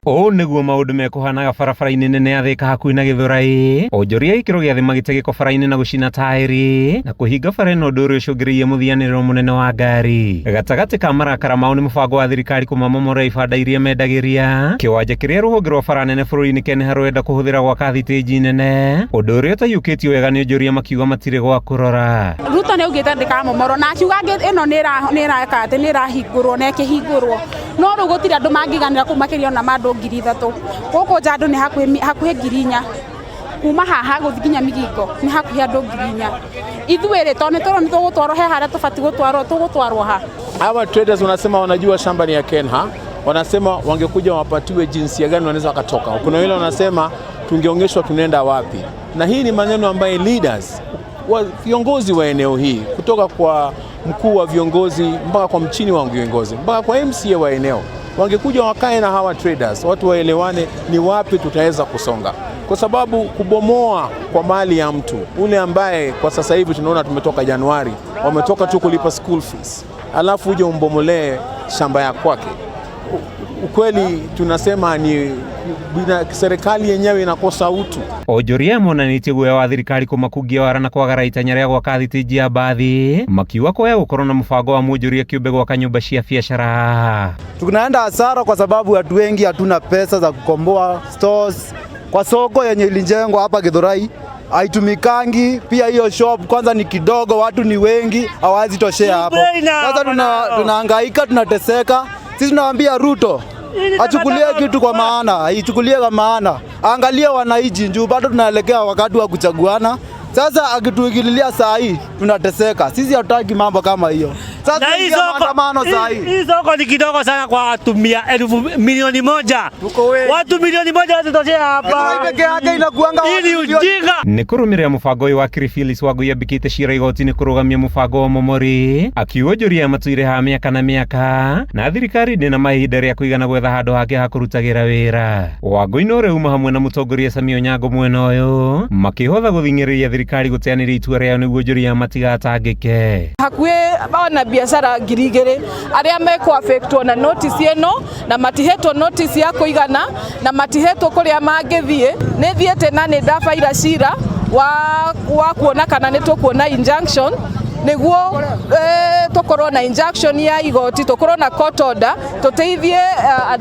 Ũũ nĩguo maũndũ mekũhanaga barabara-inĩ nene ya Thika hakuhĩ na Gĩthũrai. Onjoria a gĩkĩro gĩa thĩ magĩte gĩko bara-inĩ na gũcina taĩri na kũhinga bara ĩno, ũndũ ũrĩa ũcũngĩrĩirie mũthianĩrĩro mũnene wa ngari. Gatagatĩ ka marakara mao nĩ mũbango wa thirikari kũmamomorera ibanda iria mendagĩria. Kĩwanja kĩrĩa rũhonge rwa bara nene bũrũri-inĩ KENHA rũrenda kũhũthĩra gwaka thitĩnji nene, ũndũ ũrĩa ũtaiyũkĩtio wega nĩ onjoria makiuga matirĩ gwa kũrora. Ruto nĩ augĩte ndĩkamomorwo na akiuga ĩno nĩ ĩreka atĩ nĩ ĩrahingũrwo na ĩkĩhingũrwo, no rĩu gũtirĩ andũ mangĩiganĩra kũu makĩria ona ma andũ 3,000. Gũkũ nja andũ nĩ hakuhĩ 4,000, kuma haha gũthiĩ nginya Migingo nĩ hakuhĩ andũ 4,000. Ithuĩ rĩ, tondũ nĩ tũrona nĩ tũgũtwarwo he harĩa tũbatiĩ gũtwarwo, tũgũtwarwo ha? Hawa traders wanasema wanajua shamba ni ya KENHA, wanasema wangekuja wapatiwe jinsi ya gani wanaweza wakatoka. Kuna wale wanasema tungeonyeshwa tunaenda wapi, na hii ni maneno ambayo leaders wa viongozi wa eneo hii kutoka kwa mkuu wa viongozi mpaka kwa mchini wa viongozi mpaka kwa MCA wa eneo wangekuja wakae na hawa traders, watu waelewane ni wapi tutaweza kusonga, kwa sababu kubomoa kwa mali ya mtu ule ambaye kwa sasa hivi tunaona tumetoka Januari, wametoka tu kulipa school fees, alafu uje umbomolee shamba ya kwake. Ukweli tunasema ni serikali yenyewe inakosa utu. Onjoria monanĩtie guoya wa thirikari kũmakungia wara na kwagara itanya rĩa gwaka thitĩnji ya mbathi, makiuga kwaya gũkorwo na mũbango wa mwonjoria kĩũmbe gwaka nyũmba cia biacara. Tunaenda hasara kwa sababu watu wengi hatuna pesa za kukomboa stores kwa soko yenye ilijengwa hapa Githurai haitumikangi. Pia hiyo shop kwanza ni kidogo, watu ni wengi, hawawezi toshea hapo. Sasa tunahangaika, tunateseka. Sisi tunawaambia Ruto achukulie kitu kwa maana, aichukulie kwa maana, angalie wananchi juu bado tunaelekea wakati wa kuchaguana. Sasa akituingililia saa hii tunateseka. Sisi hatutaki mambo kama hiyo. Sasa maandamano saa hii. Hii soko ni kidogo sana kwa watu 1,000,000. Watu 1,000,000 wasitoshea hapa. Peke yake inakuanga. Hii ni ujinga. Nĩ kũrũmĩrĩra mũbango ũyũ, wakiri Phyllis Wangui ambĩkĩte cira igoti-inĩ kũrũgamia mũbango wa momori, akiuga onjoria matũire ha mĩaka na mĩaka na thirikari ndĩna mahinda rĩa kũigana gwetha handũ hake ha kũrutagĩra wĩra. Wangui no ũrĩa uma hamwe na mũtongoria Sammy Onyango mwena ũyũ makĩhotha gũthing'ĩrĩria thirikari gũteanĩria itua rĩao nĩguo onjoria matigatangĩke. Hakuhĩ ona biacara 2,000 arĩa mekũ na notice ĩno na matihetwo notice ya kũigana na matihetwo kũrĩa mangĩthiĩ. Nĩ thiĩte na nĩ ndabaira cira wa kuona kana nĩ tũkuona injunction nĩguo tũkorwo na injunction ya igoti, tũkorwo na court order, tũteithie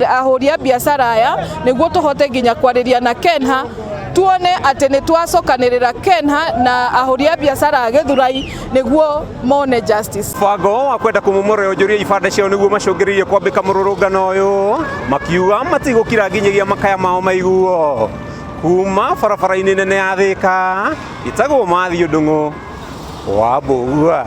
ahũri a biacara aya nĩguo tũhote nginya kwarĩria na KENHA, tuone atĩ nĩ twacokanĩrĩra KENHA na ahũri a biacara a Gĩthurai nĩguo mone justice. Mũbango wa kwenda kũmomora onjoria ibanda ciao nĩguo macũngĩrĩirie kwambĩka mũrũrũngano ũyũ, makiuga matigũkira nginyagia makaya mao maiguo. Kuma barabara-inĩ nene ya Thika, ĩtagwo Mathiũ Ndung'u wa Mbũgua.